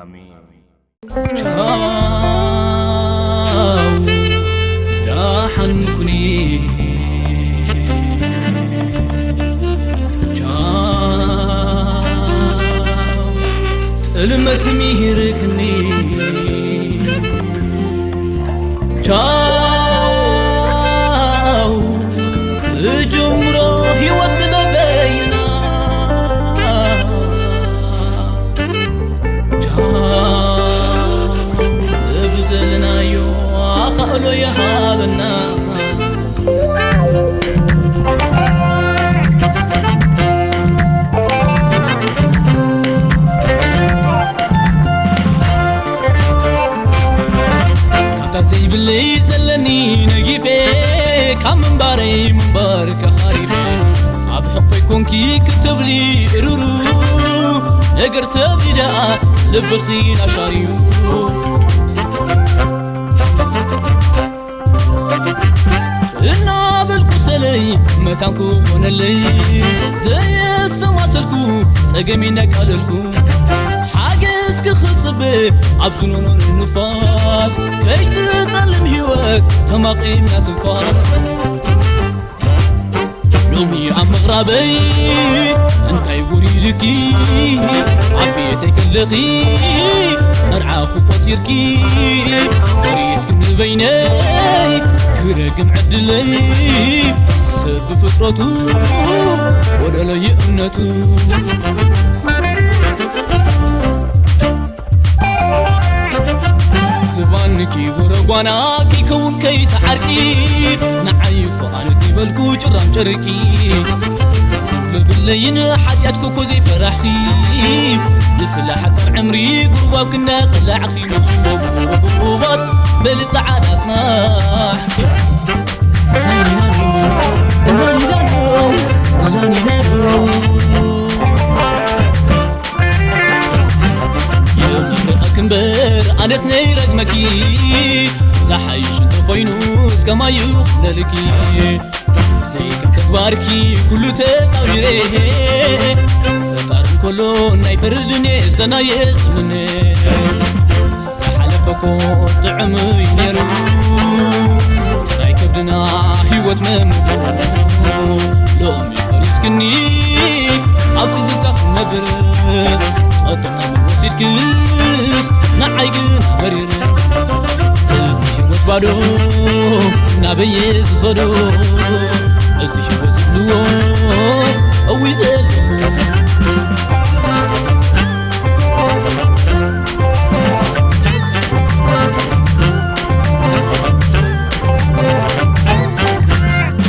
ቻው፣ ደሓን ኩኒ። ቻው፣ ጥልመት ሚሂርክኒ። ቻው፣ እጅምሮ ህይወት ነበይና። ቻው፣ ብዘለናዮ ኣኻእሎ ይሃበና። ካታ ዘይብለይ ዘለኒ ነጊፌ፣ ካብ ምንባረይ ምንባር ከኻሪፈ፣ ኣብ ሕቕፈይ ኮንኪ ክትብሊ እሩሩ፣ ነገር ሰብ ደኣ ልብኺ ናሻርዩ። እናበልኩ ሰለይ መታን ክኾነለይ፣ ዘየሰማሰልኩ ጸገመይ እናቃለልኩ፣ ሓገዝኪ ክጽበ ኣብ ዝኖኖን ንፋስ፣ ከይትጠልም ህይወት ተማቒምና ትንፋስ። ሎሚ ኣብ ምቕራበይ እንታይ ውሪድኪ? ኣብ ቤተይ ከለኺ መርዓኹ ቆጺርኪ፣ ፈሪስኪ ንበይነይ ክረግም ዕድለይ፣ ሰብ ብፍጥረቱ ጎደሎ እዩ እምነቱ። ዝባንኪ ወረጓና ከይከውን ከይተዓርቂ፣ ንዓይ እኮ ኣነ ዝበልኩ ጭራም ጨርቂ። ብብለይን ሓጢኣት ኮኮ ዘይፈራሕኪ፣ ንስለ ሓጻር ዕምሪ ጉርባብ ክነቕላዕኺ፣ ነብሱ መጉባት በሊ ጸዓዳ ጽናሕ። ይርሕቕ እምበር ኣነስ ነይረግመኪ፣ ዝሓይሽ እንተኾይኑ እስከ ማይ ይኹነልኪ። ዘይከም ተግባርኪ ኩሉ ተጻዊረ፣ ፈጣሪ እንከሎ ናይ ፈርድኔ ሰናየ ስምነ። ዝሓለፈ እኮ ጥዑም እዩ ነይሩ፣ ናይ ከብድና ህይወት መምቱ። ሎሚ ፈሪስክኒ ኣብ ትዝታ ክነብር፣ ጠጥዑም ወሲድክስ ንዓይ ግን መሪር። እዚ ህይወት ባዶ ናበየ ዝኸዶ፣ እዚ ህይወት ዝብልዎ እዊ ዘለኹ።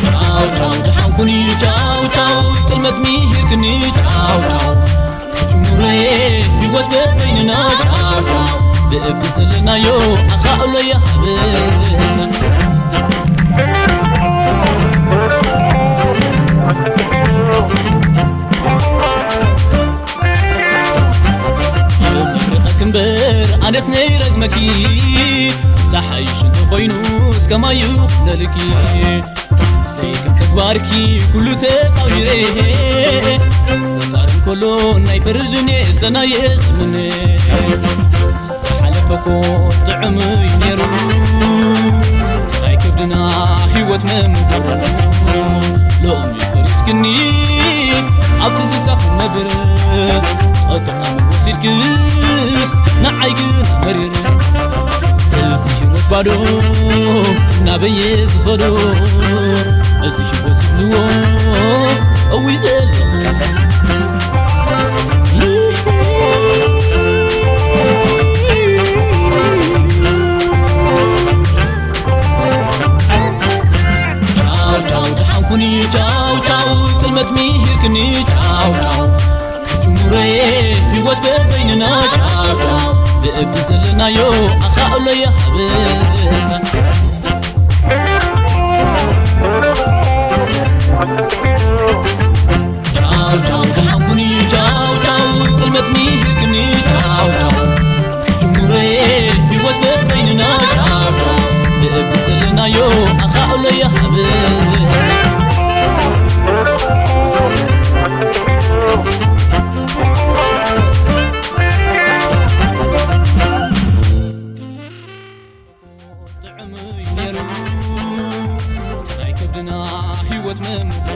ቻው ቻው ደሓን ኩኒ፣ ቻው ቻው ጥልመት ሚሂርክኒ፣ ቻው ቻው ክጅምሮየ ህይወት በበይንና፣ ቻው ቻው ብእቢ ዘለናዮ ኣኻእሎ ይሃብን። ይርሕቕ እምበር ኣነስ ነይረግመኪ፣ ዝሓይሽ እንተኾይኑ እስከ ማይ ይኹነልኪ። ዘይከም ተግባርኪ ኩሉ ተጻዊረ፣ ፈጣሪ እንከሎ ናይ ፈርድኔ ሰናየ ስምነ። ዝሓለፈ እኮ ጥዑም እዩ ነይሩ፣ ናይ ከብድና ህይወት መምቱ። ሎሚ ፈሪስክኒ ኣብ ትዝታ ክነብር፣ ጠጥዑም ወሲድክስ ንዓይ ግን መሪር። እዚ ህይወት ባዶ ናበየ ዝኸዶ፣ እዚ ህይወት ዝብልዎ እዊ ዘለኹ። ቻው ቻው ደሓን ኩኒ፣ ቻው ቻው ጥልመት ሚሂርክኒ፣ ቻው ቻው ክጅምሮየ ህይወት በበይንና፣ ቻው ቻው ብእቢ ዘለናዮ ኣኻእሎ ይሃብን። ቻው ቻው ደሓን ኩኒ፣ ቻው ቻው ጥልመት ሚሂርክኒ፣ ቻው ቻው ክጅምሮየ ህይወት በበይንና፣ ቻው ቻው ብእቢ ዘለናዮ ኣኻእሎ ይሃብን። ና ህይወት መምቱ